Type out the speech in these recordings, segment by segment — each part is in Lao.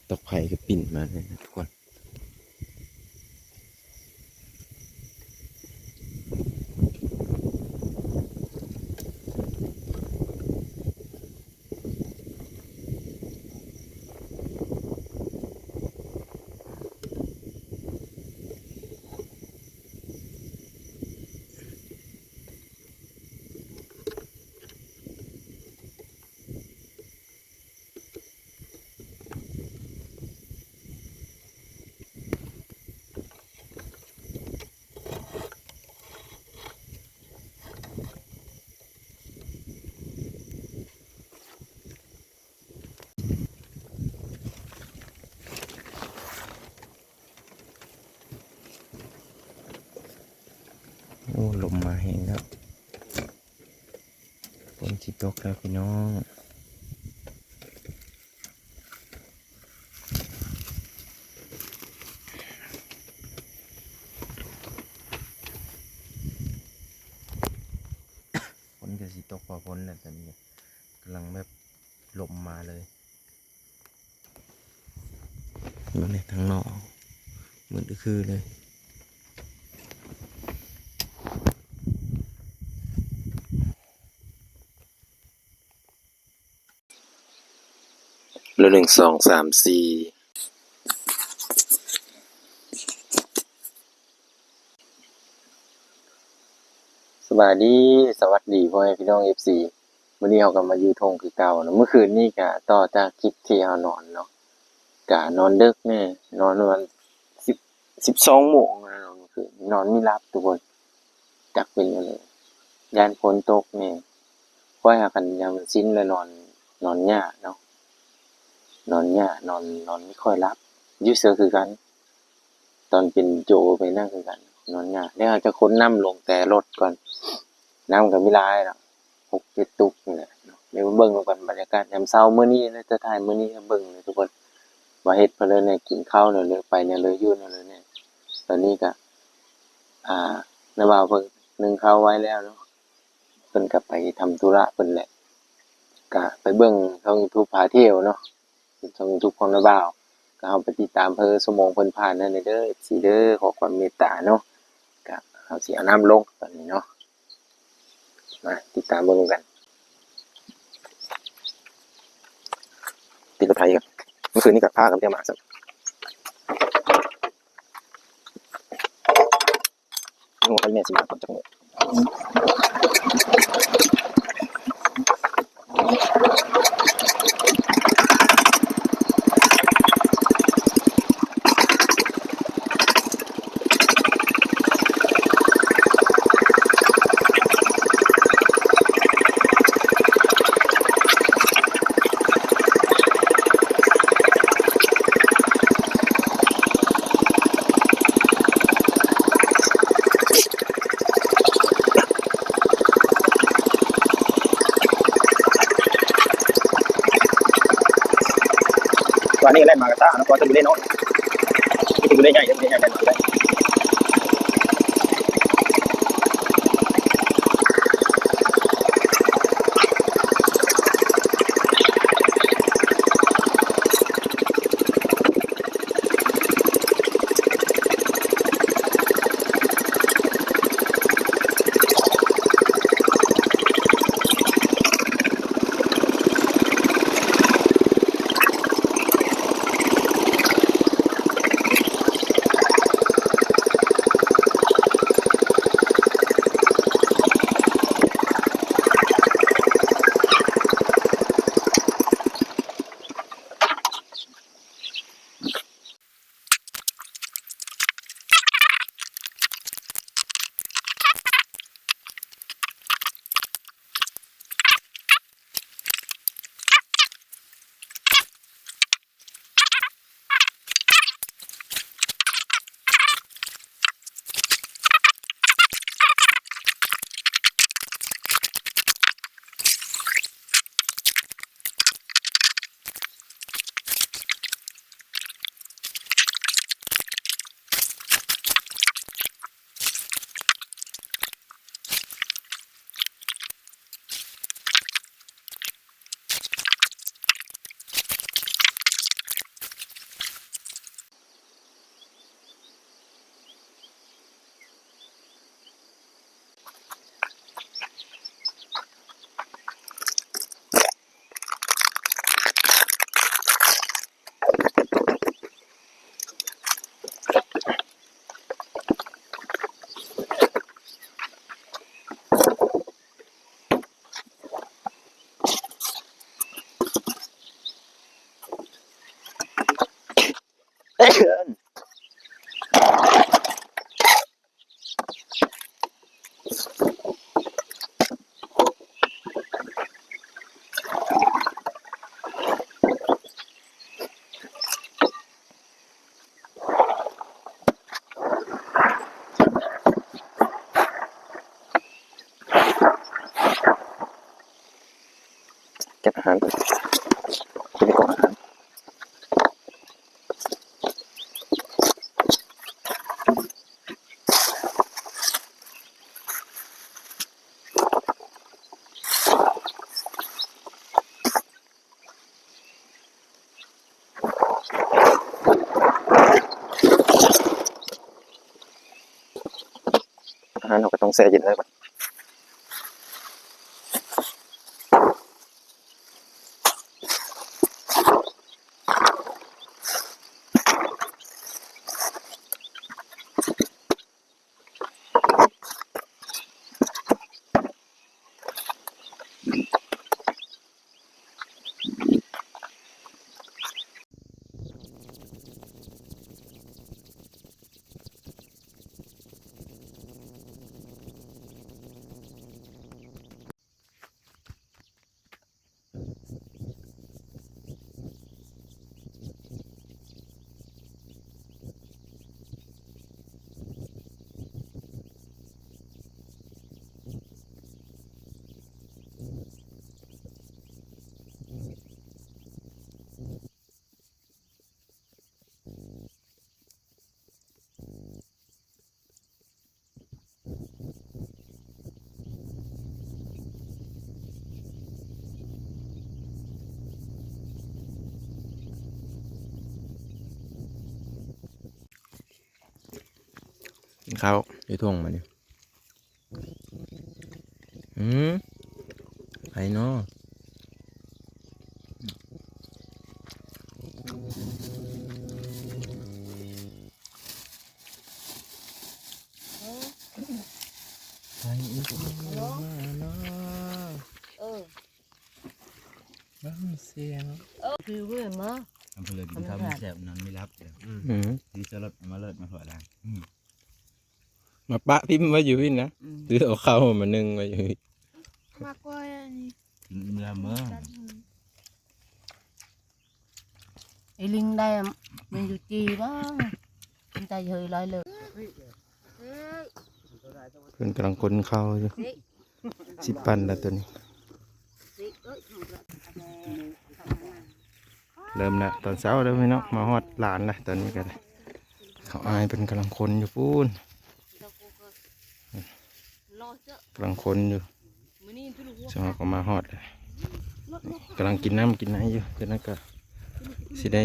ຕອກໄຜ່ກໍປິ່ນມາເລີຍນະທຸກຄົນ. ໂອ້ ລົມມາແຮງແລ້ວ. ຝົນຊິຕົກແລ້ວພີ່ນ້ອງ. ຝົນກໍຊິຕົກພໍຝົນແຫຼະ ຕອນນີ້ກຳລັງແບບລົມມາເລີຍ. ເບິ່ງແດ່ທາງນອກ ມືດຄືເລີຍ. ແລ້ວ ໜຶ່ງ ສອງ ສາມ ສີ່. ສະບາຍດີ ສະຫວັດດີພໍ່ແມ່ພີ່ນ້ອງ ເອັຟຊີ. ມື້ນີ້ເຮົາກໍມາຢູ່ທົ່ງຄືເກົ່າເນາະ. ມື້ຄືນນີ້ກໍຕໍ່ຈາກຄລິບທີ່ເຮົານອນເນາະ ກໍນອນເດິກແດ່ ນອນປະມານສິບ ສິບສອງໂມງແລ້ວເນາະ ມື້ຄືນ ນອນບໍ່ຫຼັບທຸກຄົນ. ຈັກເປັນຫຍັງ ຢ້ານຝົນຕົກແດ່. ຂ້ອຍຫາ ຄັນຍາມມັນຊິນແລ້ວນອນ ນອນຍາກເນາະ ນອນຍາກ ນອນ ນອນບໍ່ຄ່ອຍຫຼັບ. ຢູ່ເຊີຄືກັນ ຕອນເປັນໂຈເປັນຫຍັງຄືກັນ ນອນຍາກ. ແລ້ວຈະຂົນນ້ຳລົງແຕ່ລົດກ່ອນ ນ້ຳກໍມີຫຼາຍເນາະ ຫົກເຈັດຕຸກນີ້ແຫຼະເນາະ. ດຽວມາເບິ່ງນຳກັນບັນຍາກາດຍາມເຊົ້າມື້ນີ້ ແລ້ວຈະຖ່າຍມື້ນີ້ໃຫ້ເບິ່ງເລີຍທຸກຄົນ ວ່າເຮັດແນວໃດແດ່ ກິນເຂົ້າແນວໃດ ໄປແນວໃດ ຢູ່ແນວໃດແດ່. ຕອນນີ້ກໍ ອ່າ ນ້າບ່າວເພິ່ນໜຶ້ງເຂົ້າໄວ້ແລ້ວເນາະ ເພິ່ນກໍໄປທຳທຸລະເພິ່ນແຫຼະ. ກໍໄປເບິ່ງຊ່ອງຢູທູບພາທ່ຽວເນາະ ຊ່ອງຢູທູບຂອງນ້າບ່າວ ກໍເຮົາໄປຕິດຕາມເພິ່ນ ຊົ່ວໂມງເພິ່ນຜ່ານນັ້ນເດີ ເອັຟຊີເດີ ຂໍຄວາມເມດຕາເນາະ. ກໍເຮົາຊິເອົານ້ຳລົງຕອນນີ້ເນາະ ມາຕິດຕາມເບິ່ງນຳກັນ. ຕິດລົດໄຖອີກ ມື້ຄືນນີ້ກໍພາກັນໄປເອົາໝາກຊ້ຳ. ໂອ້ ໃຫ້ແມ່ຊິມາກ່ອນຈັກມື້. ວານນີ້ກໍແລ່ນມາກະຕາເນາະ ເພາະວ່າເປັນບຸເລນ້ອຍ ມີແຕ່ບຸເລໃຫຍ່ ເດ້ ບຸເລໃຫຍ່ແລ່ນມາເລີຍ. ສ ເກີນ. ເກັບອາຫານ ເປັນກອງອາຫານ. ອາຫານເຮົາກໍຕ້ອງແຊ່ເຢັນໄວ້ບັດ. ກິນເຂົ້າຢູ່ທົ່ງມານີ້. ອືມ ໃຜເນາະ? ໃຜອີກເນາະ? ເອີ ຟັງສຽງ ເອີ ຄືເວີມາ ອຳເພີກິນເຂົ້າມັນແຊບ ນອນໄມ່ຫຼັບເດີ. ອືມ ທີ່ຈະລົດມາເລີດມາຖອຍຫຼັງ. ອືມ ມາປະຖິ້ມໄວ້ຢູ່ພີ້ນນະ. ອືມ ຖືເອົາເຂົ້າມາໜຶ້ງໄວ້ຢູ່. ມາກວ່າອັນນີ້ ກິນເມືອເມີ ໄອ້ລິງໄດ້ ມັນຢູ່ຈີ່ບໍ່? ມັນໄດ້ເຮີຍລອຍເລີ. ເພິ່ນກຳລັງຄົນເຂົ້າຢູ່. ຊິປັ່ນລະໂຕນີ້ ເລີ່ມລະ ຕອນເຊົ້າເດີພີ່ນ້ອງ. ມາຮອດລານລະ ຕອນນີ້ກໍໄດ້ ເຂົາອ້າຍເພິ່ນກຳລັງຄົນຢູ່ພຸ້ນ ກຳລັງຄົນຢູ່. ເຮົາກໍມາຮອດລະ ກຳລັງກິນນ້ຳກິນໃນຢູ່. ຈາກນັ້ນກໍຊິໄດ້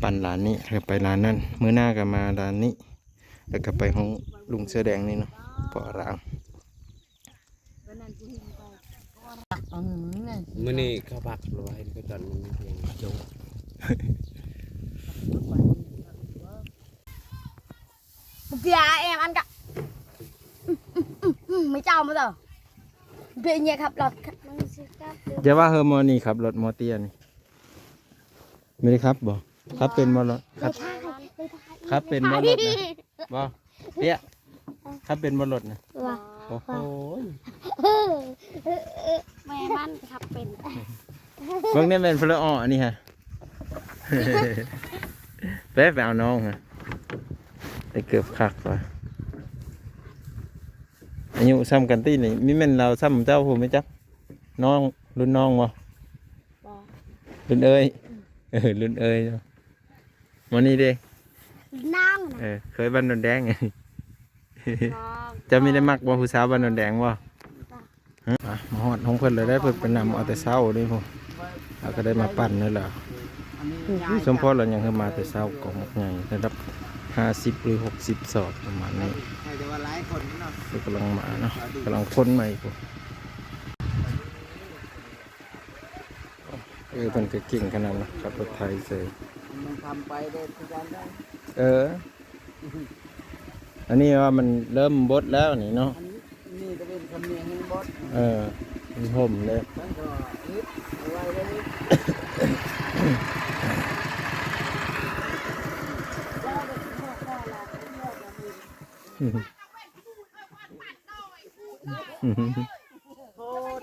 ປັ່ນລານນີ້ ແລ້ວໄປລານນັ້ນ. ມື້ໜ້າກໍມາລານນີ້ ແລ້ວກໍໄປຫ້ອງລຸງເສື້ອແດງນີ້ເນາະ ພໍ່ອາຣາມ. ມື້ນີ້ເຂົາພັກ ຫຼືວ່າເຫັນເຂົາຈັດ ມັນມີພຽງຈົງ ເມື່ອກີ້ອາແອມອັນກະ ອືມ ອືມ ອືມ ອືມ ໄມ່ເຈົ້າມາເຈົ້າ ເປັນຫຍັງຂັບລົດ ຢ່າວ່າເຮີ ໝໍນີ້ຂັບລົດ ໝໍເຕ້ຍນີ້. ບໍ່ໄດ້ຂັບບໍ່? ບໍ່. ຂັບເປັນບໍ່ລົດ? ຂັບ ຂັບເປັນບໍ່ລົດນະ? ບໍ່. ເຕ້ຍ ຂັບເປັນບໍ່ລົດນະ? ບໍ່. ໂອ້ໂຫ ແມ່ມັນຂັບເປັນ. ເບິ່ງແນ່ແມ່ນເພິ່ນລະອໍ້ອັນນີ້ຫະ. ໄປ ໄປເອົານ້ອງຫະ. ໄດ້ເກີບຄັກວ່າ ອາຍຸສ່ຳກັນຕິນີ້. ມີແມ່ນລາວສ່ຳເຈົ້າຜູ້ແມ່ນຈັກ ນ້ອງ ລຸ້ນນ້ອງບໍ່? ບໍ່. ລຸ້ນເອີຍ. ອືມ ເອີ ລຸ້ນເອີຍເນາະ. ມື້ນີ້ເດ້ ນ້ອງນະ. ເອີ ເຄີຍບ້ານໂນນແດງ. ເຈົ້າມີໄດ້ມັກບໍ່ ຜູ້ສາວບ້ານໂນນແດງບໍ່? ຮະ? ອ່ະ ມາຮອດຂອງເພິ່ນແລ້ວເດ້. ເພິ່ນໄປນຳເອົາແຕ່ເຊົ້າເດ້ພຸ້ນ ເຮົາກໍໄດ້ມາປັ່ນນີ້ແຫຼະ. ສົມພໍລະຍັງເພິ່ນມາແຕ່ເຊົ້າ ກອງບັກໃຫຍ່ ລະດັບຫ້າສິບ ຫຼື ຫົກສິບ ສອບປະມານນີ້. ເພິ່ນກຳລັງມາເນາະ ກຳລັງຄົນໃໝ່ພຸ້ນ. ເອີ ເພິ່ນກໍເກັ່ງຂະໜາດນັ້ນ ຂັບລົດໄຖເສີຍ. ມັນທຳໄປໄດ້ຄືກັນໄດ໋. ເອີ ອັນນີ້ວ່າມັນເລີ່ມບົດແລ້ວນີ້ເນາະ. ອັນນີ້ກໍເປັນສຳນຽງແຫ່ງບົດ. ເອີ ມັນຮົ່ມເດ້. ມັນກໍເຮັດໄວເດ້. ໂອ້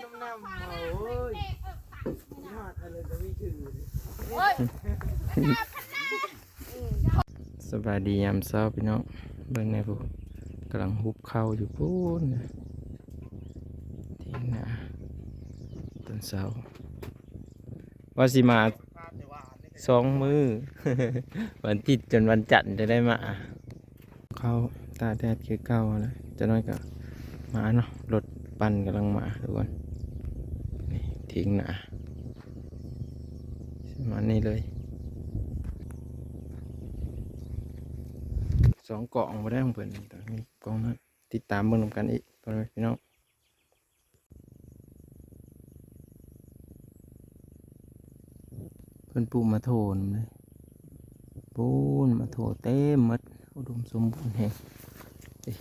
ນ້ຳໆ ເອົາເອີຍ ຮອດອັນເລີຍກໍມີຖື. ສະບາຍດີຍາມເຊົ້າພີ່ນ້ອງ. ເບິ່ງແດ່ພຸ້ນ ກຳລັງຫຸບເຂົ້າຢູ່ພຸ້ນ ທີ່ນາຕອນເຊົ້າ. ວ່າຊິມາສອງມື້ ວັນທິດຈົນວັນຈັນຈະໄດ້ມາ. ເຂົ້າຕາກແດດຄືເກົ່າແຫຼະ ຈັກໜ້ອຍກໍມາເນາະ. ລົດປັ່ນກຳລັງມາທຸກຄົນ. ນີ້ ຖຽງນາ ປະມານນີ້ເລີຍ. ສອງກອງບໍ່ໄດ້ຂອງເພິ່ນ ມີກອງນັ້ນ. ຕິດຕາມເບິ່ງນຳກັນອີກ ພໍ່ແມ່ພີ່ນ້ອງ. ເພິ່ນປູກໝາກໂທນຳເດ້ ປູກໝາກໂທເຕັມໝົດ ອຸດົມສົມບູນແຮງ. ເອີ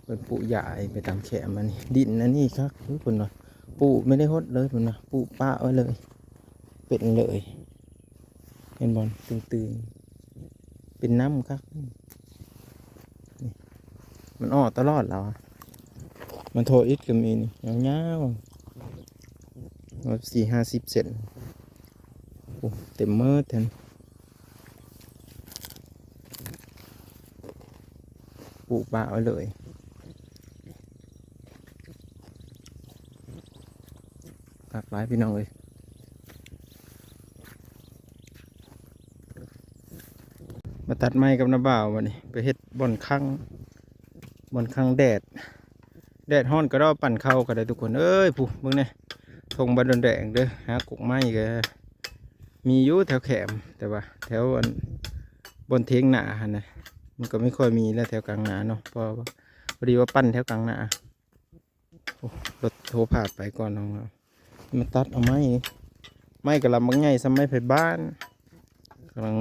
ເພິ່ນປູກຢາຍໄປຕາມແຄມ. ອັນນີ້ ດິນອັນນີ້ຄັກເດ້ ເພິ່ນວ່າ ປູກໄມ່ໄດ້ຫົດເລີຍ ເພິ່ນວ່າ ປູກປະໄວ້ເລີຍ ເປັນເລີຍ. ເຫັນບໍ່? ຕຶງໆ ເປັນນ້ຳຄັກ. ນີ້ ມັນອອກຕະຫຼອດແລ້ວອະ. ມັນໂທອິດກໍມີນີ້ ຍາວໆ ວ່າສີ່ຫ້າສິບເຊັນ. ໂອ້ ເຕັມໝົດແທ້. ປູກປະໄວ້ເລີຍ. ຄັກຫຼາຍພີ່ນ້ອງເອີຍ. ມາຕັດໄມ້ກັບນ້າບ່າວບັດນີ້ ໄປເຮັດບ່ອນຂັງ ບ່ອນຂັງແດດ. ແດດຮ້ອນກະດອກ ປັ່ນເຂົ້າກໍໄດ້ທຸກຄົນເອີຍ. ຜູ້ ເບິ່ງແດ່ ທົ່ງບາດອນແດງເດີ. ຫາກົກໄມ້ກໍມີຢູ່ແຖວແຄມ ແຕ່ວ່າແຖວອັນ ບ່ອນຖຽງນາຫັ້ນນະ ມັນກໍບໍ່ຄ່ອຍມີແລ້ວ ແຖວກາງນາເນາະ ເພາະວ່າ ພໍດີວ່າປັ່ນແຖວກາງນາ. ໂອ້ ລົດໂທພາດໄປກ່ອນນ້ອງເນາະ. ມາຕັດເອົາໄມ້ ໄມ້ກະລຳບັກໃຫຍ່ສ່ຳໄມ້ໄພບ້ານ ກຳລັງ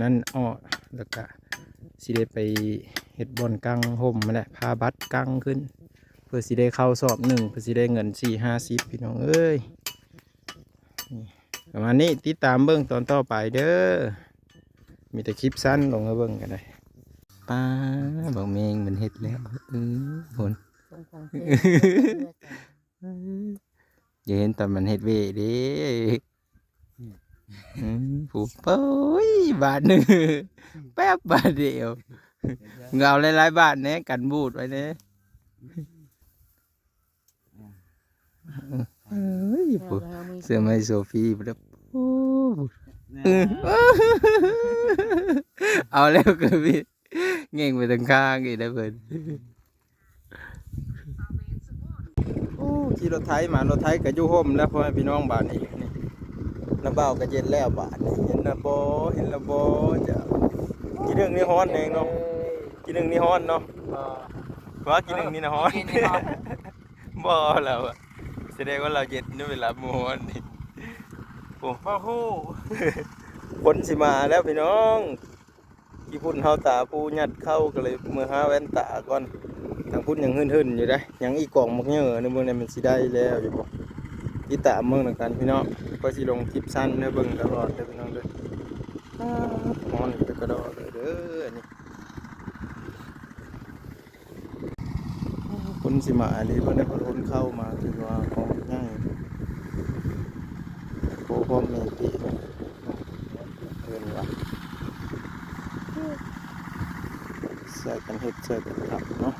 ນັ້ນເອາະ ແລ້ວກະຊິໄດ້ໄປເຮັດບ່ອນກາງຮົ່ມຫັ້ນແຫຼະ ພາບັດກາງຂຶ້ນ ເພື່ອຊິໄດ້ເຂົ້າສອບໜຶ່ງ ເພື່ອຊິໄດ້ເງິນສີ່ຫ້າສິບ ພີ່ນ້ອງເອີຍ. ປະມານນີ້ ຕິດຕາມເບິ່ງຕອນຕໍ່ໄປເດີ. ມີແຕ່ຄລິບສັ້ນລົງໃຫ້ເບິ່ງກໍໄດ້. ປ້າ ບັກແມງມັນເຮັດແລ້ວ ເອີ ພຸ້ນ. ຢ່າເຫັນຕອນມັນເຮັດເວເດ້. ອືມ ຜູ້ ໂອ້ຍ ບາດໜຶ່ງ ແປັບບາດດຽວ. ເອົາຫຼາຍໆບາດແດ່ ກັນບູດໄວ້ແດ່. ເອີຍ ຜູ້ ເສື້ອໄມ້ໂຊຟີພຸ້ນແຫຼະ. ໂອ້ ເອົາແລ້ວກໍມີ ແງ່ງໄປທາງຂ້າງອີກແລ້ວເພິ່ນ. ໂອ້ ຂີ່ລົດໄຖມາ ລົດໄຖກໍຢູ່ຮົ່ມແລ້ວ ພໍ່ແມ່ພີ່ນ້ອງ. ບາດນີ້ ນີ້ ນ້າບ່າວກໍເຢັນແລ້ວບາດນີ້. ເຫັນນະບໍ່ ເຫັນລະບໍ່ ເຈົ້າ. ຂີ້ໜຶ້ງນີ້ຮ້ອນແຮງເນາະ ຂີ້ໜຶ້ງນີ້ຮ້ອນເນາະ. ວ່າຂີ້ໜຶ້ງນີ້ນະຮ້ອນ ບໍ່ແລ້ວ ສະແດງວ່າລາວເຢັນຢູ່ເວລາມື້ຮ້ອນນີ້. ໂອ້ ໂອ້ໂຫ ຝົນຊິມາແລ້ວພີ່ນ້ອງ. ຂີ້ຝຸ່ນເຮົາຕາຜູ້ຍັດເຂົ້າ ກໍເລີຍເມືອຫາແວ່ນຕາກ່ອນ. ທາງພຸ້ນຍັງຫຶ້ນໆຢູ່ເດ້ ຍັງອີກກອງບັກເຫຍື້ອໜຶ່ງ ເບິ່ງແດ່ມັນຊິໄດ້ແລ້ວຢູ່ບໍ່. ຕິດຕາມເບິ່ງນຳກັນພີ່ນ້ອງ ຂ້ອຍຊິລົງຄລິບສັ້ນໃຫ້ເບິ່ງຕະຫຼອດເດີພີ່ນ້ອງເດີ. ຮ້ອນແຕ່ກະດອກເລີຍເດີອັນນີ້. ຝົນຊິມາອີ່ຫຼີ ເພິ່ນໄດ້ພົ້ນເຂົ້າມາ ຖືວ່າຂອງໃຫຍ່ ໂອ້ ພໍ່ແມ່ພີ່ນ້ອງ ເພິ່ນວ່າ ຊ່ວຍກັນເຮັດ ຊ່ວຍກັນທຳເນາະ.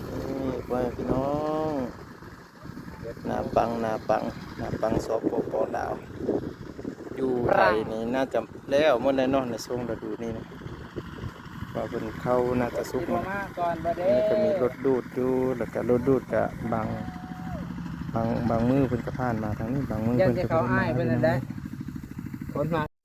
ນີ້ ພໍ່ແມ່ພີ່ນ້ອງ ນາປັງ ນາປັງ ນາປັງ ສປປ ລາວ ຢູ່ໄທນີ້ໜ້າຈະແລ້ວໝົດແລ້ວເນາະ ໃນຊ່ວງລະດູນີ້ນະ ວ່າເພິ່ນເຂົ້າໜ້າຈະສຸກ ມາກ່ອນບໍ່ເດ້ ແລ້ວກໍມີລົດດູດຢູ່ ແລ້ວກໍລົດດູດກໍບາງ ບາງ ບາງມື້ເພິ່ນກໍຜ່ານມາທາງນີ້ ບາງມື້ເພິ່ນກໍບໍ່ໄດ້ມາ ເພິ່ນນັ້ນແຫຼະ ຄົນມາ.